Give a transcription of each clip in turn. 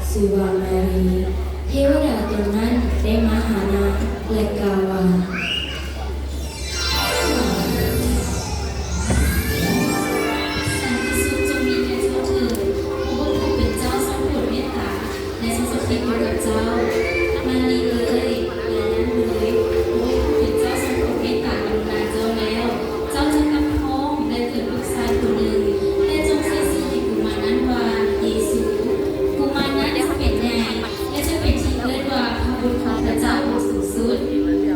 ຊື່ວ່າມາຣີ. ເທວະດາຕົນນັ້ນໄດ້ມາຫານາງ ແລະ ກ່າວວ່າ, ສັນຕິສຸກຈົ່ງມີແກ່ເຈົ້າເທີດ, ພະບຸດຜູ້ເປັນເຈົ້າຊົງໂປດເມດຕາ ແລະ ຊົງສະຖິດຢູ່ກັບເຈົ້າ. ມາຣີເອີຍ, ຢ່າຢ້ານເລີຍ, ພະບຸດຜູ້ເປັນເຈົ້າຊົງໂປດເມດຕາກະລຸນາເຈົ້າແລ້ວ. ເຈົ້າຈະຕັ້ງທ້ອງ ແລະ ເກີດລູກຊາຍຄົນໜຶ່ງ, ແລະ ຈົ່ງຊື່ຊື່ໃຫ້ກຸມານນັ້ນວ່າ ເຢຊູ. ກຸມານນັ້ນຈະເປັນໃຫຍ່ ແລະ ຈະເປັນທີ່ເອີ້ນວ່າ ພະບຸດຂອງພະເຈົ້າອົງສູງສຸດ.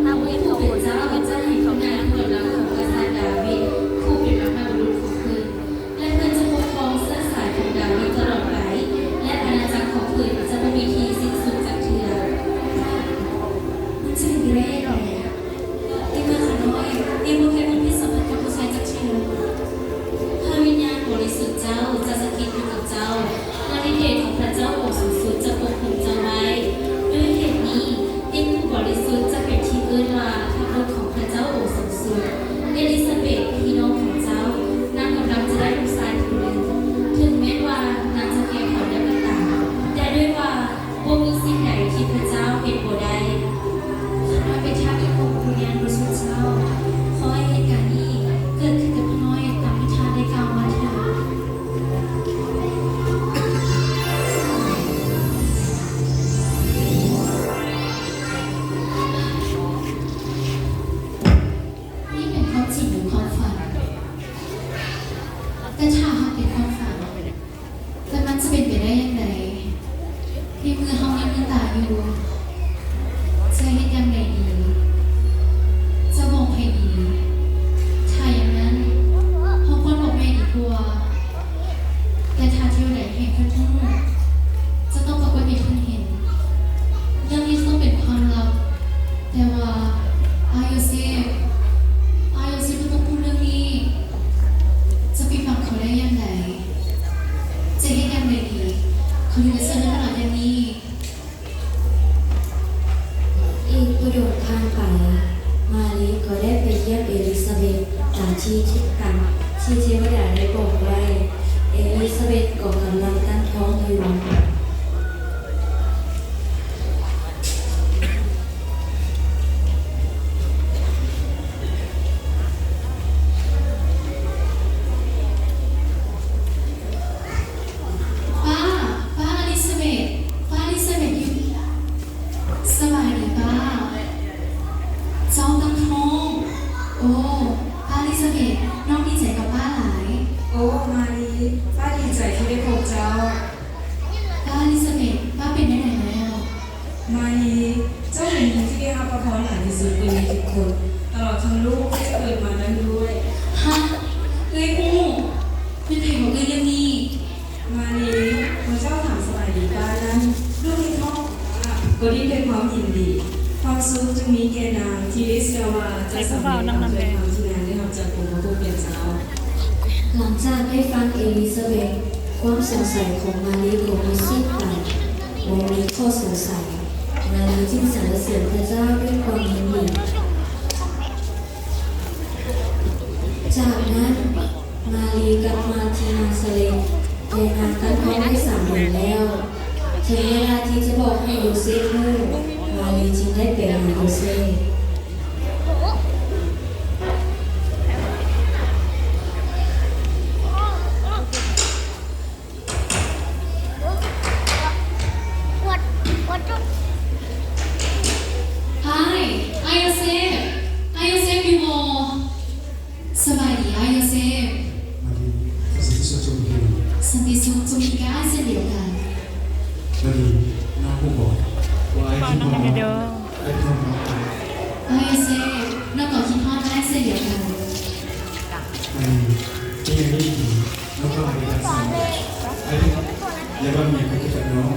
ພະບຸດຜູ້ເປັນເຈົ້າຈະໃຫ້ພະນາງຢູ່ບັນລັງຂອງກະສັດດາວິດ ຜູ້ເປັນບັນພະບຸລຸດຂອງເພິ່ນ, ແລະ ເພິ່ນຈະປົກຄອງເຊື້ອສາຍຂອງດາວິດຕະຫຼອດໄປ, ແລະ ອານາຈັກຂອງເພິ່ນຈະບໍ່ມີທີ່ສິ້ນສຸດຈັກເທື່ອ. ມັນຈະເປັນໄປໄດ້ຢ່າງໃດ? ໃນເມື່ອຂ້ານ້ອຍຍັງບໍ່ເຄີຍມີເພດສຳພັນກັບຜູ້ຊາຍຈັກເທື່ອ. ພະວິນຍານບໍລິສຸດເຈົ້າຈະສະຖິດຢູ່ກັບເຈົ້າ, ແລະ ລິດເດດຂອງພະເຈົ້າອົງສູງສຸດຈະປົກຄຸມເຈົ້າໄວ້. ດ້ວຍເຫດນີ້, ເດັກຜູ້ບໍລິສຸດຈະເປັນທີ່ເອີ້ນວ່າ ພະບຸດຂອງພະເຈົ້າອົງສູງສຸດ. ເອລິຊາເບັດ, ພີ່ນ້ອງຂອງເຈົ້າ, ນາງກຳລັງຈະໄດ້ລູກຊາຍຜູ້ໜຶ່ງ. ເຖິງແມ່ນວ່ານາງຈະແກ່ເຖົ້າແລ້ວກໍຕາມ, ແຕ່ດ້ວຍວ່າ ບໍ່ມີສິ່ງໃດທີ່ພະເຈົ້າເຮັດບໍ່ໄດ້. ຂ້ານ້ອຍເປັນທາດເລືອດຂອງວິນຍານບໍລິສຸດເຈົ້າ. ຂໍໃຫ້ເຫດການນີ້ເກີດຂຶ້ນກັບຂ້ານ້ອຍຕາມທີ່ທ່ານໄດ້ກ່າວມາເທີດ. ນີ້ເປັນຄວາມຈິງຫຼືຄວາມຝັນ? ແຕ່ຖ້າຫາກເປັນຄວາມຝັນ, ແຕ່ມັນຈະເປັນໄປໄດ້ຢ່າງໃດ ໃນເມື່ອເຮົາຍັງມີຕາຢູ່? ຈະເຮັດຢ່າງໃດດີ? ຈະບອກໃຜດີ? ຖ້າຢ່າງນັ້ນ, ເຮົາຄວນບອກແມ່ດີກວ່າ. ແຕ່ຖ້າເທວດາແຫ່ງເພິ່ນຮູ້, ຈະຕ້ອງປາກົດໃຫ້ເພິ່ນເຫັນ. ເລື່ອງນີ້ຈະຕ້ອງເປັນຄວາມລັບ. ແຕ່ວ່າ ອ້າຍໂຢເຊບ, ອ້າຍໂຢເຊບບໍ່ຕ້ອງຮູ້ເລື່ອງນີ້. ຈະປິດບັງເຂົາໄດ້ຢ່າງໃດ? ຈະເຮັດຢ່າງໃດດີ ເຂົາເຖິງຈະເຊື່ອໃນພະລາດຢ່າງນີ້? ອີກບໍ່ດົນຜ່ານໄປ, ມາຣີກໍໄດ້ໄປຢ້ຽມເອລິຊາເບັດຕາມທີ່ ຕາມທີ່ເທວະດາໄດ້ບອກໄວ້. ເອລິຊາເບັດກໍກຳລັງຕັ້ງທ້ອງຢູ່. ປ້າ, ປ້າເອລິຊາເບັດ, ປ້າເອລິຊາເບັດຢູ່. ສະບາຍດີປ້າ. ເຈົ້າຕັ້ງທ້ອງ. ໂອ້, ປ້າເອລິຊາເບັດ, ນ້ອງດີໃຈກັບປ້າຫຼາຍ. ໂອ້, ມາຣີ, ປ້າດີໃຈທີ່ໄດ້ພົບເຈົ້າ. ປ້າເອລິຊາເບັດ, ປ້າເປັນແນວໃດແລ້ວ? ມາຣີ, ເຈົ້າເປັນຍິງທີ່ໄດ້ຮັບພະພອນຫຼາຍທີ່ສຸດກວ່າຍິງທຸກຄົນ, ຕະຫຼອດທັງລູກທີ່ຈະເກີດມານັ້ນດ້ວຍ. ຮະ? ເອື້ອຍຮູ້? ແມ່ນໃຜບອກເອື້ອຍເລື່ອງນີ້? ມາຣີ, ເມື່ອເຈົ້າຖາມສະບາຍດີປ້ານັ້ນ, ລູກໃນທ້ອງຂອງປ້າກໍດີ້ນດ້ວຍຄວາມຍິນດີ. ຄວາມສຸກຈຶ່ງມີແກ່ນາງທີ່ໄດ້ເຊື່ອວ່າຈະສຳເລັດຕາມຖ້ອຍຄຳທີ່ນາງໄດ້ຮັບຈາກອົງພະຜູ້ເປັນເຈົ້າ. ຫຼັງຈາກໄດ້ຟັງເອລິຊາເບັດ, ຄວາມສົງໄສຂອງມາຣີກໍໝົດສິ້ນໄປ. ບໍ່ມີຂໍ້ສົງໄສ, ມາຣີຈຶ່ງສັນລະເສີນພະເຈົ້າດ້ວຍຄວາມຍິນດີ. ຈາກນັ້ນ, ມາຣີກັບມາທີ່ນາຊາເລັດ, ແຕ່ນາງຕັ້ງທ້ອງໄດ້ສາມເດືອນແລ້ວ. ເຖິງເວລາທີ່ຈະບອກໃຫ້ໂຢເຊບຮູ້, ມາຣີຈຶ່ງໄດ້ໄປຫາໂຢເຊບ. ອ້າຍ, ອ້າຍໂຢເຊບ, ອ້າຍໂຢເຊບຢູ່ບໍ່? ສະບາຍດີ ອ້າຍໂຢເຊບ. ມາຣີ, ສັນຕິສຸກຈົ່ງມີແກ່ນາງ. ສັນຕິສຸກຈົ່ງມີແກ່ອ້າຍເຊັ່ນດຽວກັນ. ມາຣີ, ນ້ອງຮູ້ບໍ່ວ່າອ້າຍຄິດຮອດນ້ອງ? ອ້າຍຄິດຮອດນ້ອງ. ອ້າຍໂຢເຊບ, ນ້ອງກໍຄິດຮອດອ້າຍເຊັ່ນດຽວກັນ. ມາຣີ, ມີຫຍັງດີໆ ນ້ອງກໍມາເຮັດກັນຊັ້ນ. ອ້າຍຢາກເວົ້າຫຍັງກໍຄຸຍກັບນ້ອງ.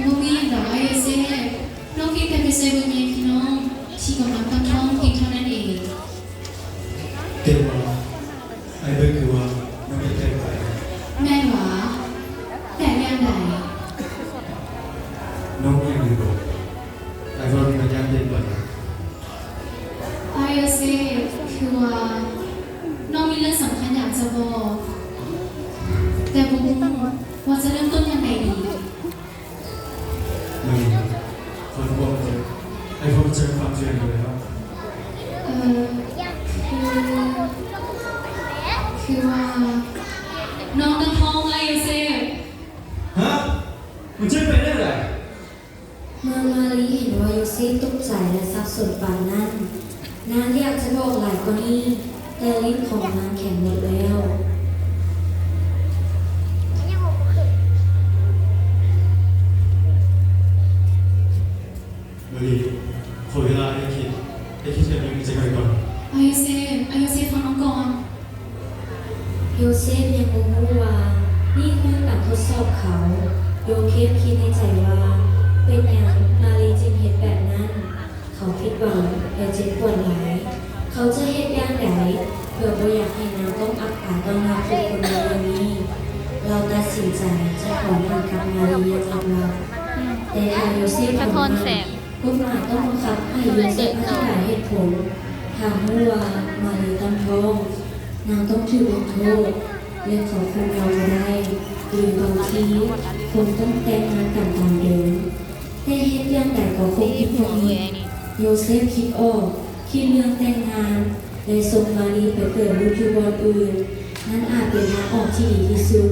ບໍ່ມີຫຍັງດອກອ້າຍໂຢເຊບ, ນ້ອງພຽງແຕ່ໄປຊ່ວຍເບິ່ງແຍງພີ່ນ້ອງທີ່ກຳລັງຕັ້ງທ້ອງພຽງເທົ່ານັ້ນເອງ. ແຕ່ວ່າອ້າຍເບິ່ງຄືວ່ານ້ອງຢາກແຕກໄປ. ແມ່ນຫວາ? ແຕກຢ່າງໃດ? ນ້ອງຮູ້ຫຍັງຫຼືບໍ່? ອ້າຍວ່ານ້ອງຢາກເປັນ. ອ້າຍໂຢເຊບ, ຄືວ່ານ້ອງມີເລື່ອງສຳຄັນຢາກຈະບອກ, ແຕ່ບໍ່ຮູ້ວ່າຈະເລີ່ມຕົ້ນຢ່າງໃດດີ. ມັນຈະເປັນແນວໃດ? ເມື່ອມາຣີເຫັນວ່າໂຢເຊບຕົກໃຈ ແລະ ສັບສົນປານນັ້ນ, ນາງຢາກຈະບອກຫຼາຍກວ່ານີ້, ແຕ່ລິ້ນຂອງນາງແຂງໝົດແລ້ວ. ມາຣີ, ຂໍເວລາໄດ້ຄິດ, ໄດ້ຄິດເລື່ອງນີ້ຈັກໜ້ອຍກ່ອນ. ອາໂຢເຊບ, ອາໂຢເຊບ, ຟັງນ້ອງກ່ອນ. ໂຢເຊບຍັງບໍ່ຮູ້ວ່ານີ້ຄືການທົດສອບເຂົາ. ໂຢເຊບຄິດໃນໃຈວ່າ, ເປັນຫຍັງມາຣີຈຶ່ງເຮັດແບບນັ້ນ? ເຂົາຜິດຫວັງ ແລະ ເຈັບປວດຫຼາຍ. ເຂົາຈະເຮັດຢ່າງໃດ ເພື່ອບໍ່ຢາກໃຫ້ນາງຕ້ອງອັບອາຍຕໍ່ໜ້າຜູ້ຄົນໃນເລື່ອງນີ້? ລາວຕັດສິນໃຈຈະຂໍໜີກັບມາຣີຢ່າງລັບໆ. ແຕ່ຖ້າໂຢເຊບ ສະທ້ອນແສງ ກົດໝາຍຕ້ອງບັງຄັບໃຫ້ໂຢເຊບອະທິບາຍເຫດຜົນ. ຖ້າຮູ້ວ່າມາຣີຕັ້ງທ້ອງ, ນາງຕ້ອງຖືກລົງໂທດ ແລະ ເຂົາຄຸມເຮົາບໍ່ໄດ້ ຫຼື ບາງທີຄົງຕ້ອງແຕ່ງງານກັນຕາມເດີມ. ແຕ່ເຮັດຢ່າງໃດກໍຄົງຜິດຫວັງອີກ. ໂຢເຊບຄິດອອກ, ຄິດເລື່ອງແຕ່ງງານ ແລະ ສົ່ງມາຣີໄປເປີດລູກຢູ່ບ່ອນອື່ນ. ນັ້ນອາດເປັນທາງອອກທີ່ດີທີ່ສຸດ.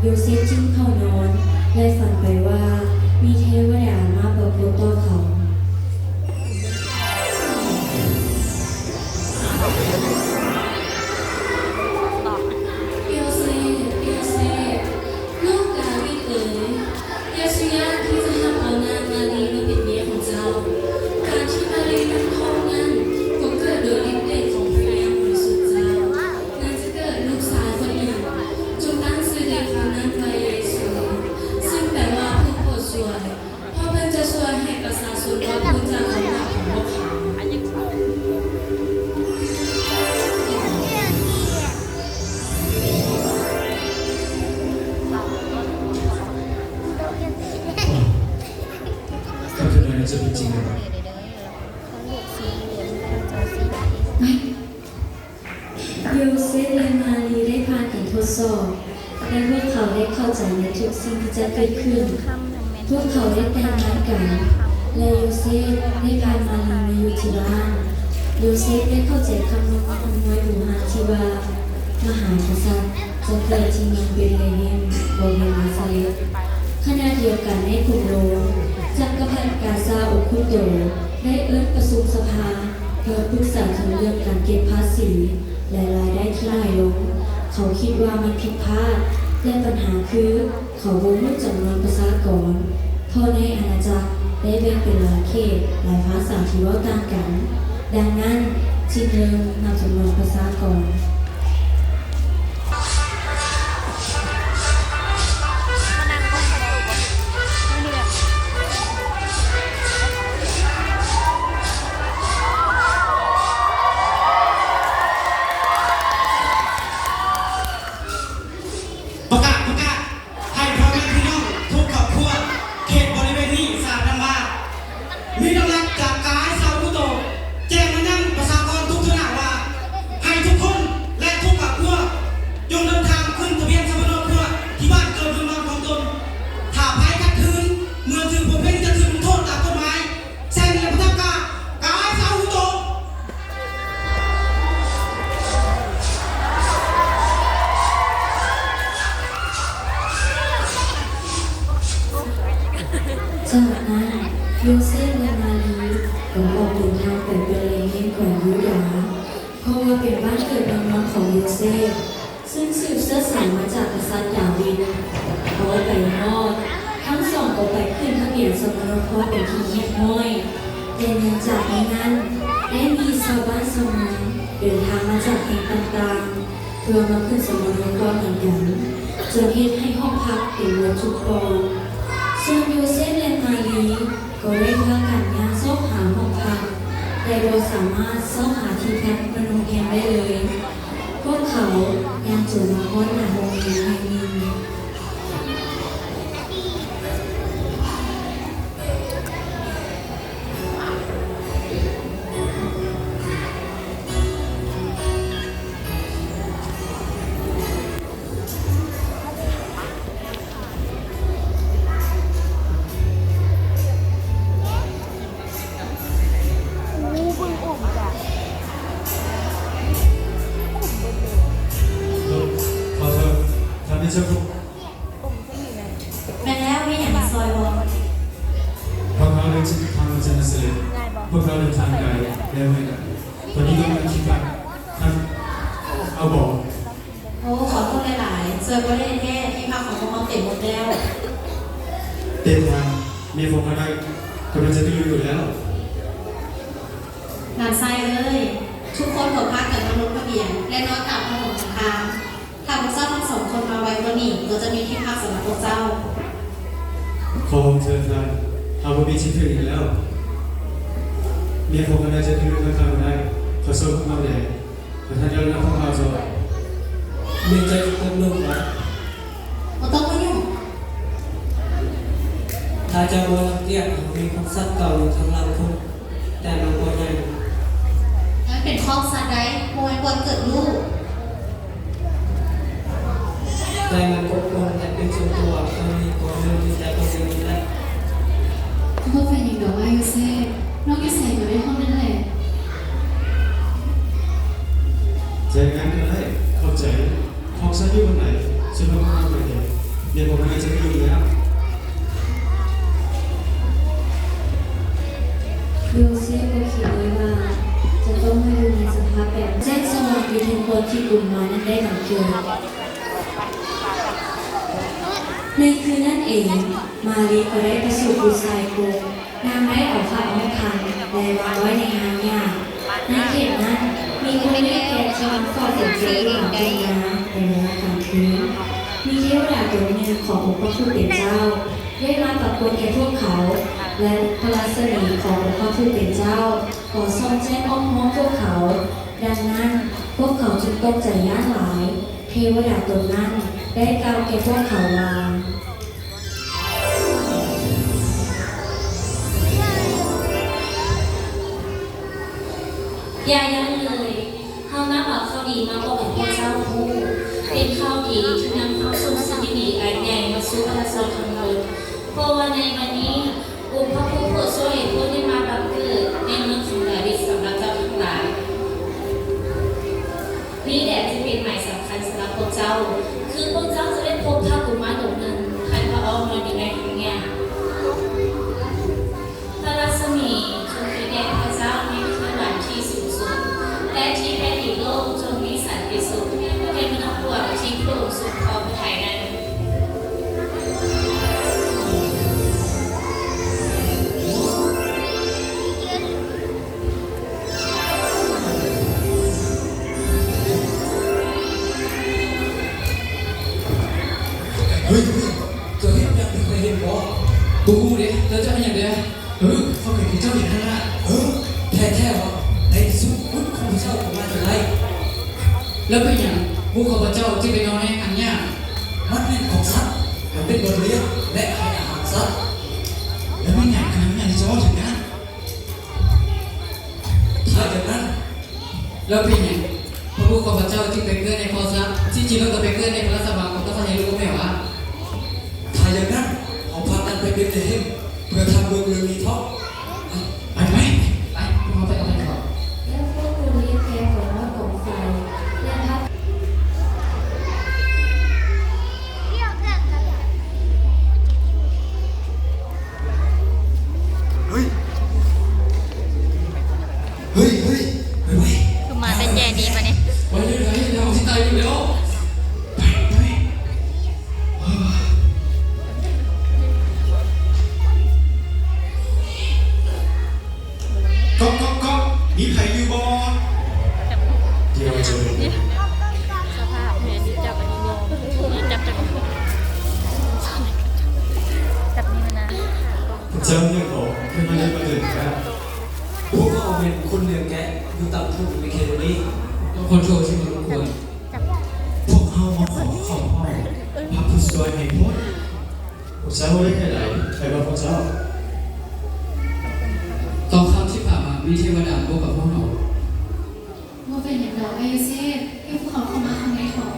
ໂຢເຊບຈຶ່ງເຂົ້ານອນ ແລະ ຝັນໄປວ່າມີເທວະດາມາປາກົດຕໍ່ເຂົາ. ໂຢເຊບ, ໂຢເຊບ, ລູກດາວິດເອີຍ, ຢ່າສຸຢ້ານທີ່ຈະຮັບເອົານາງມາຣີມາເປັນເມຍຂອງເຈົ້າ. ການທີ່ມາຣີຕັ້ງທ້ອງນັ້ນ ກໍເກີດໂດຍລິດເດດຂອງພະວິນຍານບໍລິສຸດເຈົ້າ. ນາງຈະເກີດລູກຊາຍຄົນໜຶ່ງ. ຈົ່ງຕັ້ງຊື່ເດັກຄົນນັ້ນວ່າເຢຊູ, ຊຶ່ງແປວ່າຜູ້ໂປດຊ່ວຍ, ເພາະເພິ່ນຈະຊ່ວຍໃຫ້ປະຊາຊົນລອດພົ້ນຈາກຄຳບາບຂອງພວກເຂົາ. ໂຢເຊບ ແລະ ມາຣີໄດ້ຜ່ານການທົດສອບ ແລະ ພວກເຂົາໄດ້ເຂົ້າໃຈໃນທຸກສິ່ງທີ່ຈະເກີດຂຶ້ນ. ພວກເຂົາໄດ້ແຕ່ງງານກັນ ແລະ ໂຢເຊບໄດ້ພາມາຣີມາຢູ່ທີ່ບ້ານ. ໂຢເຊບໄດ້ເຂົ້າໃຈຄຳນຳນວຍບູຮານທີ່ວ່າ ມະຫາກະສັດຈະເກີດທີ່ເມືອງເບດລະເຮັມ ບໍ່ແມ່ນນາຊາເລັດ. ຂະນະດຽວກັນໃນກຸງໂຣມ, ຈັກກະພັດກາຊາອົກຄຸໂຕໄດ້ເອີ້ນປະຊຸມສະພາ ເພື່ອປຶກສາເຖິງເລື່ອງການເກັບພາສີ ແລະ ລາຍໄດ້ທີ່ໜ້ອຍລົງ. ເຂົາຄິດວ່າມັນຜິດພາດ ແລະ ບັນຫາຄືເຂົາບໍ່ຮູ້ຈຳນວນປະຊາກອນ, ເພາະໃນອານາຈັກໄດ້ແບ່ງເປັນຫຼາຍເຂດ, ຫຼາຍພາສາທີ່ເວົ້າຕ່າງກັນ. ດັ່ງນັ້ນ, ຈຶ່ງເລີ່ມນັບຈຳນວນປະຊາກອນ. ປະກາດ, ປະກາດ ໃຫ້ພໍ່ແມ່ພີ່ນ້ອງທຸກຄອບຄົວເຂດບໍລິເວນນີ້ຊາບນຳວ່າ ມີດຳລັດຈາກກາຍຊາວຄູໂຕ ແຈ້ງມາຍັງປະຊາກອນທຸກເທື່ອໜ້າວ່າ ໃຫ້ທຸກຄົນ ແລະ ທຸກຄອບຄົວ ຈົ່ງເດີນທາງຂຶ້ນທະບຽນສຳມະໂນຄົວທີ່ບ້ານເກີດເມືອງນອນຂອງຕົນ. ຖ້າໃຜຂັດຂືນ ເມື່ອຖືກຜູ້ເພັນຈະຖືກລົງໂທດຕາມກົດໝາຍ. ເຊັນ ແລະ ປະທັບກາ ກາຍຊາວຄູໂຕ. ຈາກນັ້ນ ໂຢເຊບ ແລະ ມາຣີກໍອອກເດີນທາງໄປເບດລະເຮັມແຂວງຢູດາ, ເພາະວ່າເປັນບ້ານເກີດເມືອງນອນຂອງໂຢເຊບ ຊຶ່ງສືບເຊື້ອສາຍມາຈາກກະສັດດາວິດ. ພໍໄປຮອດ, ທັງສອງກໍໄປຂຶ້ນທະບຽນສຳມະໂນຄອບເປັນທີ່ຮຽບຮ້ອຍ. ແຕ່ເນື່ອງຈາກໃນນັ້ນໄດ້ມີຊາວບ້ານຊາວເມືອງເດີນທາງມາຈາກແຫ່ງຕ່າງໆ ເພື່ອມາຂຶ້ນສຳມະໂນຄອບນຳກັນ, ຈົນເຮັດໃຫ້ຫ້ອງພັກເຕັມໝົດທຸກບ່ອນ. ສ່ວນໂຢເຊບ ແລະ ມາຣີ ກໍໄດ້ພາກັນຍ່າງຊອກຫາຫ້ອງພັກ, ແຕ່ບໍ່ສາມາດຊອກຫາທີ່ພັກຢູ່ໂຮງແຮມໄດ້ເລີຍ. ພວກເຂົາຍ່າງຈົນມາຮອດໜ້າໂຮງຮຽນແຫ່ງໜຶ່ງ. ຂໍໂທດ, ທ່ານມີເຈົ້າຂອງ ທາງມາຈາກນາຊາເລັດ ພວກເຮົາເດີນທາງໄກ ແລ້ວເມື່ອຍຫຼາຍ. ຕອນນີ້ກຳລັງທີ່ພັກ. ທ່ານເອົາບໍ່? ໂອ້ ຂໍໂທດຫຼາຍໆ ຊ່ວຍບໍ່ໄດ້ແທ້, ທີ່ພັກຂອງພວກເຮົາເຕັມໝົດແລ້ວ. ເຕັມທາງ, ເມຍຂອງຂ້ານ້ອຍກຳລັງຈະຕື່ນຢູ່ແລ້ວ. ຫຼານຊາຍເອີຍ, ທຸກຄົນກໍພາກັນມາລົງທະບຽນ ແລະ ນອນຕາມຖະໜົນຫົນທາງ. ຖ້າພວກເຈົ້າທັງສອງຄົນມາໄວກວ່ານີ້, ກໍຈະມີທີ່ພັກສຳລັບພວກເຈົ້າ. ຂໍຮ້ອງເທີດທ່ານ, ເຮົາບໍ່ມີທີ່ເພິ່ງອີກແລ້ວ. ເມຍຂອງຂ້ານ້ອຍຈະຢູ່ຂ້າງໆບໍ່ໄດ້, ເຂົາຊົງພວກເຮົາແດ່. ແຕ່ທ່ານກະລຸນາພວກເຮົາເຖາະ. ເມຍເຈົ້າຈະຕົກລົງບໍ່? ບໍ່ຕ້ອງມາຫຍຸ້ງ. ຖ້າເຈົ້າບໍ່ລັງກຽດ, ເຮົາມີຄອກສັດເກົ່າຢູ່ທາງຫຼັງພຸ້ນ, ແຕ່ມັນບໍ່ໃຫຍ່. ມັນເປັນຄອກສັດໃດ, ບໍ່ແມ່ນບ່ອນເກີດລູກ. ແຕ່ມັນອົບອຸ່ນ ແລະ ເປັນສ່ວນຕົວ, ເຈົ້າມີກອງເງິນຢູ່ໃນກອງເງິນນີ້ແຫຼະ. ບໍ່ເປັນຫຍັງດອກອ້າຍໂຢເຊບ, ນ້ອງຢູ່ໃສກໍໄດ້ເທົ່ານັ້ນແຫຼະ. ຈະຢ່າງນັ້ນກໍໄດ້, ຂອບໃຈ. ຄອກສັດຢູ່ບ່ອນໃດ? ເຊີນພວກເຮົາໄປເດີ. ເມຍຂອງຂ້ານ້ອຍຈະໄປຢູ່ແລ້ວ. ໂຢເຊບກໍຄິດເລີຍວ່າຈະຕ້ອງມາຢູ່ໃນສະພາບແບບນັ້ນ. ແສງສະຫວ່າງຢູ່ເທິງບ່ອນທີ່ກຸມມານັ້ນໄດ້ບັງເກີດ. ໃນຄືນນັ້ນເອງ, ມາຣີກໍໄດ້ປະສູດບຸດຊາຍຄົນ. ນາງໄດ້ເອົາພະອອກທັນ ແລະ ວາງໄວ້ໃນຮາກຫຍ້າ. ໃນເຂດນັ້ນ ມີຄົນລ້ຽງແກະທີ່ນອນເຝົ້າເປັນເພື່ອນຢູ່ຕາມທົ່ງນາໃນເວລາກາງຄືນ. ມີເທວະດາຕົນໜຶ່ງຂອງອົງພະຜູ້ເປັນເຈົ້າ ໄດ້ມາປາກົດແກ່ພວກເຂົາ ແລະ ພະລັດສະໝີຂອງອົງພະຜູ້ເປັນເຈົ້າກໍສ່ອງແຈ້ງອ້ອມຮອບພວກເຂົາ. ດັ່ງນັ້ນ, ພວກເຂົາຈຶ່ງຕົກໃຈຢ້ານຫຼາຍ. ເທວະດາຕົນນັ້ນໄດ້ກ່າວແກ່ພວກເຂົາວ່າ, ຢ່າຢ້ານເລີຍ, ເຮົານຳເອົາຂ່າວດີມາບອກໃຫ້ພວກເຈົ້າຮູ້. ເປັນຂ່າວດີທີ່ນຳເຂົ້າສົມສິ່ງດີອັນໃຫຍ່ມາສູ່ປະຊາຊົນທັງໝົດ. ເພາະວ່າໃນວັນນີ້ ອົງພະຜູ້ໂພດຊ່ວຍໃຫ້ຄົນໄດ້ມາບັງເກີດໃນເມືອງຂອງດາວິດສຳລັບເຈົ້າທັງຫຼາຍ. ນີ້ແຫຼະທີ່ເປັນໝາຍສຳຄັນສຳລັບພວກເຈົ້າ, ຄືພວກເຈົ້າຈະໄດ້ພົບພະກຸມານອົງໜຶ່ງ, ຄັນພະອອກນອນຢູ່ໃນຫາກຫຍ້າ. ພະລັດສະໝີຈົ່ງມີແດ່ພວກເຈົ້າໃນເຮືອນຫຼັງທີ່ສູງສຸດ ແລະ ທີ່ແຜ່ນດິນໂລກຈົ່ງມີສັນຕິສຸກແກ່ເມືອງຫຼວງທີ່ພະອົງຊົງພໍພະໄທນັ້ນ. ເຮີ້ຍ ເຈົ້າເຫັນຢ່າງທີ່ຂ້ອຍເຫັນບໍ່? ບໍ່ຮູ້ເດ້. ແລ້ວເຈົ້າເຫັນຫຍັງແດ່? ເອີ ຂ້ອຍກໍຄືເຈົ້າເຫັນຫັ້ນລະ. ເອີ ແທ້ໆ ເວົ້າ ໃນທີ່ສຸດບຸດຂອງພະເຈົ້າກໍມາຈົນໄດ້. ແລ້ວເປັນຫຍັງບຸດຂອງພະເຈົ້າຈຶ່ງໄປນອນໃນຫາກຫຍ້າ? ມັນແມ່ນຂອງສັດ, ມັນເປັນບ່ອນລ້ຽງ ແລະ ໃຫ້ອາຫານສັດ. ແລ້ວແມ່ນຫຍັງຄືຫາກຫຍ້າທີ່ເຈົ້າເວົ້າເຖິງນັ້ນ? ຖ້າແບບນັ້ນ ແລ້ວເປັນຫຍັງພະບຸດຂອງພະເຈົ້າຈຶ່ງໄປເກີດໃນຄອກສັດ? ທີ່ຈິງແລ້ວກໍໄປເກີດໃນພະລາຊະວັງຂອງກະສັດເຮໂຣດກໍແມ່ນຫວາ? ຖ້າຢ່າງນັ້ນ ເຮົາພາກັນໄປເບດລະເຮມ ເພື່ອຖາມເບິ່ງເລື່ອງນີ້ເຖາະ. ໄປ ໄປ ໄປ ພວກເຮົາໄປກັບມັນເຖາະ. ແລ້ວພວກຄົນລ້ຽງແກະກໍມາກອງໄຟ ແລະ ພາ ເຮີ້ຍ ເຮີ້ຍ ເຮີ້ຍ ເຮີ້ຍ ເຮີ້ຍ ເຮີ້ຍ ຄືມາແຕ່ແຈດີມານີ້ ໄປເລີຍ ໄປເລີຍ ເຮົາຊິຕາຍຢູ່ແລ້ວ ໄປ ໄປ ກອກ ກອກ ກອກ ມີໃຜຢູ່ບໍ່? ດຽວຈະ ສະພາບແມ່ນຈັບອັນນີ້ບໍ່? ຈັບຈັກ ຈັບນີ້ນະ. ເຈົ້າແມ່ນບໍ່? ຂຶ້ນມາເລີຍ ມາເດີນກັນ. ພວກເຮົາແມ່ນຄົນລ້ຽງແກະຢູ່ຕາມທົ່ງໃນເຂດນີ້. ຕ້ອງຂໍໂທດທີ່ມາລົບກວນ. ພວກເຮົາມາຂໍຄວາມເຂົ້າໃຈ ພະຜູ້ຊ່ວຍໃຫ້ພົ້ນ. ພວກເຈົ້າໄດ້ແນວໃດ? ໃຜບອກພວກເຈົ້າ? ຕອນຄ່ຳທີ່ຜ່ານມາ ມີເທວະດາບອກກັບພວກເຮົາ. ບໍ່ເປັນຫຍັງດອກ ອ້າຍໂຢເຊບ, ໃຫ້ພວກເຂົາເຂົ້າມາຂ້າງໃນເຖາະ.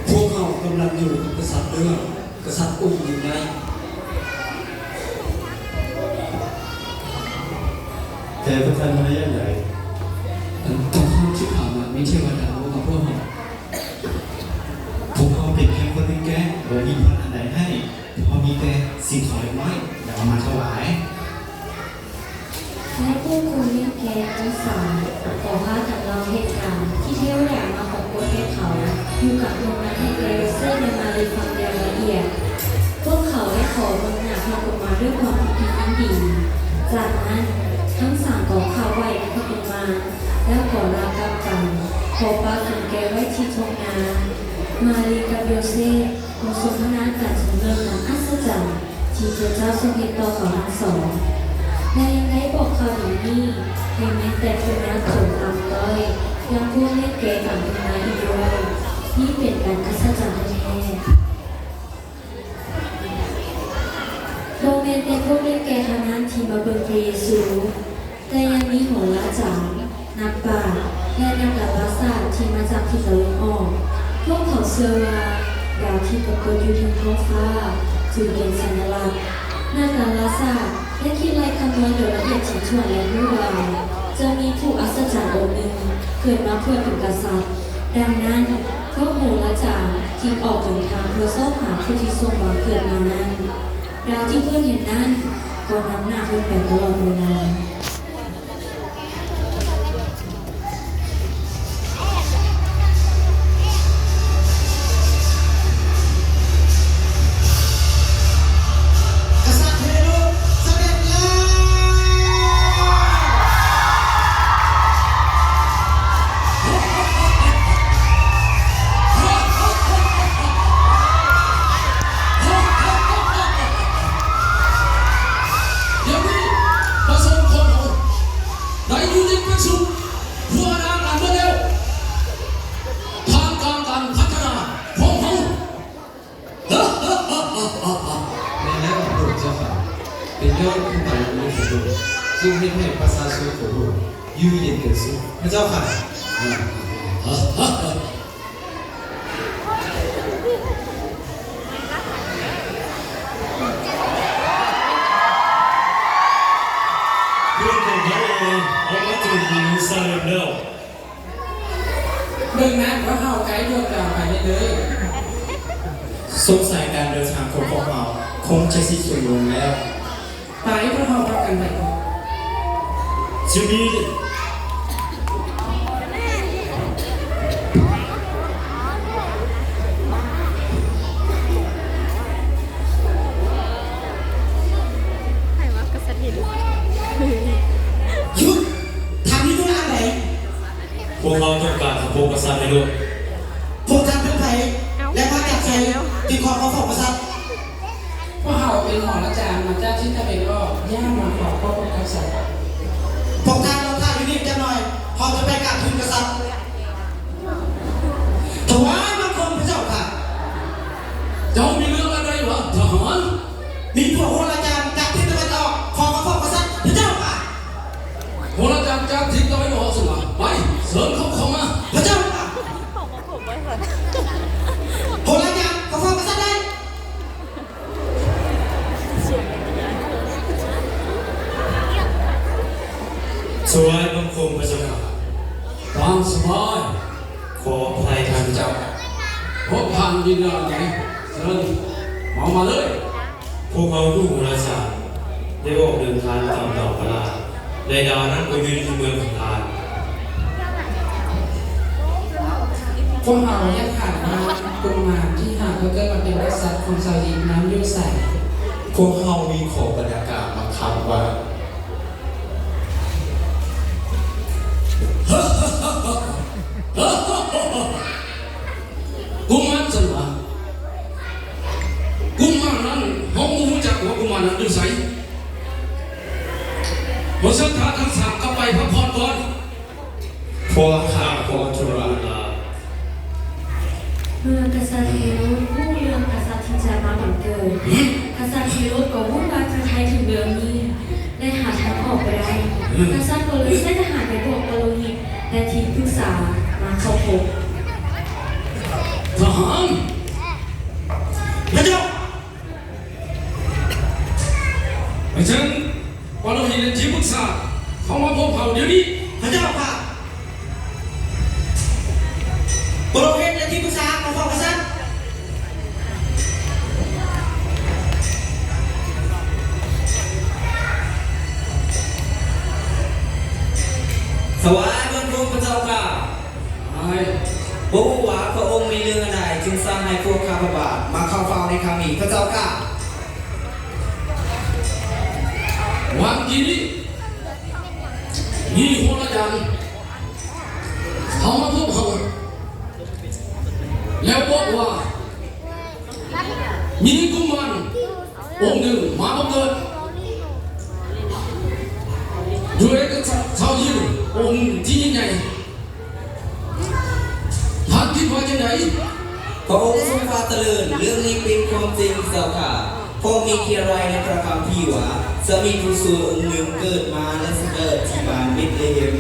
ພວກເຮົາກຳລັງຢູ່ກັບກະສັດເໜືອ. ກະສັດອົງໜຶ່ງໃນ. ແຕ່ພວກທ່ານມາໄດ້ຢ່າງໃດ? ເຈົ້າຂ້າ ເຈົ້າຂ້າ ມັນມີເທວະດາຢູ່ກັບພວກເຮົາ. ພວກເຮົາເປັນພຽງຄົນໜຶ່ງແກະ ບໍ່ມີພອນອັນໃດໃຫ້. ພວກເຮົາມີແຕ່ສິ່ງຂອງເລັກນ້ອຍ ແລ້ວເອົາມາຖວາຍ. ແລະພວກຄົນເລ້ງແກະທັງສາມກໍພາກັນເລົ່າເຫດການທີ່ເທວະດາມາປາກົດແກ່ເຂົາຢູ່ກາງດົງນານໃຫ້ແກ່ໂຢເຊບ ແລະ ມາຣີຟັງຢ່າງລະອຽດ. ພວກເຂົາໄດ້ຂໍເບິ່ງໜ້າພະກຸມານດ້ວຍຄວາມຍິນດີ. ຈາກນັ້ນ ທັງສາມກໍຄາບໄຫວ້ພະກຸມານ ແລ້ວກໍລາກັບກັນ, ຂໍປະສົງແກໄວ້ທີ່ທົ່ງນາ. ມາຣີກັບໂຢເຊບ ກໍສົນທະນາກັນເຖິງເລື່ອງການອັດສະຈັນທີ່ພະເຈົ້າຊົງເຮັດຕໍ່ເຂົາທັງສອງ ແລະ ຍັງໄດ້ບອກຂ່າວດີນີ້ໃຫ້ແມ້ແຕ່ຄົນຍາກຈົນຕ່ຳຕ້ອຍ ຢ່າງພວກເລັກແກະຕ່າງທັງຫຼາຍອີກດ້ວຍ. ນີ້ເປັນການອັດສະຈັນແທ້ໆ. ບໍ່ແມ່ນແຕ່ພວກເລັກແກະເທົ່ານັ້ນທີ່ມາເບິ່ງພະເຢຊູ, ແຕ່ຍັງມີໂຫລາຈານ, ນັກປາດ ແລະ ນັກດາລາສາດທີ່ມາຈາກທິດຕາເວັນອອກ. ພວກເຂົາເຊື່ອວ່າດາວທີ່ປາກົດຢູ່ເທິງທ້ອງຟ້າຈຶ່ງເປັນສັນຍະລັກ. ນັກດາລາສາດໄດ້ຄິດໄລ່ຄຳນວນໂດຍລະອຽດຖີ່ຖ້ວນ ແລະ ຮູ້ວ່າຈະມີຜູ້ອັດສະຈັນອົງໜຶ່ງເກີດມາເພື່ອເປັນກະສັດ. ດັ່ງນັ້ນ ພວກໂຫລາຈານຈຶ່ງອອກເດີນທາງເພື່ອຊອກຫາຜູ້ທີ່ສົມຫວັງເກີດມານັ້ນ. ດາວທີ່ເພິ່ນເຫັນນັ້ນກໍນຳໜ້າເພິ່ນໄປຕະຫຼອດເວລາ. ກະສັດເຮໂຣດສະເດັດແລ້ວ. ດຽວນີ້ ປະຊາຊົນຂອງເຮົາໄດ້ຢູ່ເຢັນເປັນສຸກ ທົ່ວໜ້າກັນໝົດແລ້ວ ທ່າມກາງການພັດທະນາຂອງເຮົາ. ແມ່ນແລ້ວ ພະເຈົ້າຂ້າ ເປັນຍ້ອນຜູ້ບາລະບຸລຸດຂອງພະອົງ ຈຶ່ງເຮັດໃຫ້ປະຊາຊົນຂອງພະອົງຢູ່ເຢັນເປັນສຸກ ພະເຈົ້າຂ້າ. ເພື່ອນຂອງພະອົງອອກມາຈາກເຢຣູຊາເລັມແລ້ວ. ເບິ່ງນັ້ນ ພວກເຮົາໃກ້ດວງດາວໄປເລື້ອຍໆ. ສົງໄສການເດີນທາງຂອງພວກເຮົາຄົງຈະສິ້ນສຸດລົງແລ້ວ. ໄປ ພວກເຮົາພາກັນໄປ. ຈະມີ ໃຜວ່າກະສັດເຮໂຣດ? ຢຸດ! ທ່ານມີທຸລະອັນໃດ? ພວກເຮົາຕ້ອງການເຂົ້າພົບກະສັດໃນໂລກ. ພວກທ່ານເປັນໃຜ ແລະ ມາຈາກໃສ ຈຶ່ງຂໍເຂົ້າພົບກະສັດ? ພວກເຮົາເປັນໂຫລາຈານມາຈາກທິດຕາເວັນອອກ ຢາກມາຂໍພົບກັບກະສັດ. ພວກທ່ານລໍຖ້າຢູ່ນີ້ຈັກໜ່ອຍ ເຮົາຈະໄປກາບທູນກະສັດ. ຖວາຍບັງຄົມພະເຈົ້າຂ້າ. ເຈົ້າມີເລື່ອງອັນໃດຫວາ ທະຫານ? ມີພວກໂຫລາຈານຈາກທິດຕາເວັນອອກ ຂໍເຂົ້າພົບກະສັດພະເຈົ້າຂ້າ. ໂຫລາຈານຈາກທິດຕາເວັນອອກຊັ້ນຫວາ? ໄປ ເຊີນເຂົາເຂົ້າມາ. ພະເຈົ້າຂ້າ. ໂຫລາຈານ ເຂົ້າເຝົ້າກະສັດໄດ້. ຖວາຍບັງຄົມພະເຈົ້າຂ້າ. ຕາມສະບາຍ. ຂໍອະໄພທ່ານເຈົ້າ. ພວກທ່ານມີເລື່ອງໃດ? ເຊີນເຂົ້າມາເລີຍ. ພວກເຮົາຢູ່ໂຫລາສານ ໄດ້ອອກເດີນທາງຕາມດາວພະລາດ ແລະ ດາວນັ້ນກໍຢູ່ໃນເມືອງຂອງທ່ານ. ພວກເຮົາຢາກຖາມວ່າ ກຸມານທີ່ຫາກໍເກີດມາເປັນກະສັດຂອງຊາວອີຢິບນັ້ນຢູ່ໃສ? ພວກເຮົາມີຂໍບັນດາການມາຄຳວ່າ ກຸມານຊັ້ນຫວາ? ກຸມານນັ້ນ ເຮົາບໍ່ຮູ້ຈັກວ່າກຸມານນັ້ນຢູ່ໃສ. ເພາະສະນັ້ນ ທ່ານທັງສາມກັບໄປພັກຜ່ອນກ່ອນ. ພວກຂ້າຂໍທຸລະອາລາ. ເມື່ອກະສັດເຮໂຣດຮູ້ເລື່ອງກະສັດທີ່ຈະມາບັງເກີດ, ກະສັດເຮໂຣດກໍວຸ່ນວາຍພະໄທເຖິງເລື່ອງນີ້ ແລະ ຫາທາງອອກບໍ່ໄດ້. ກະສັດກໍເລີຍໃຊ້ທະຫານໄປບອກປະໂລຫິດ ແລະ ທີ່ປຶກສາມາເຂົ້າພົບ. ທະຫານ! ພະເຈົ້າ! ໄປເຊີນປະໂລຫິດ ແລະ ທີ່ປຶກສາເຂົ້າມາພົບເຮົາດຽວນີ້. ພະເຈົ້າຂ້າ. ຖວາຍບັງຄົມພະເຈົ້າຂ້າ. ບໍ່ຮູ້ວ່າພະອົງມີເລື່ອງອັນໃດ ຈຶ່ງສັ່ງໃຫ້ພວກຂ້າພະບາດມາເຂົ້າເຝົ້າໃນຄັ້ງນີ້ ພະເຈົ້າຂ້າ. ຫວ່າງກີ້ນີ້ ມີໂຫລາຈານເຂົ້າມາພົບເຮົາ ແລ້ວບອກວ່າ ມີກຸມານອົງໜຶ່ງມາບັງເກີດຢູ່ໃນຊາວຢິວອົງທີ່ຍິ່ງໃຫຍ່. ທ່ານຄິດວ່າຈັ່ງໃດ? ພະອົງຊົງຟ້າຕະເລີນ, ເລື່ອງນີ້ເປັນຄວາມຈິງເຈົ້າຂ້າ, ເພາະມີຂຽນໄວ້ໃນພະຄຳພີວ່າ ຈະມີຜູ້ຊ່ວຍອົງໜຶ່ງເກີດມາ ແລະ ສະເກີດທີ່ບ້ານເບັດເລເຮັມ.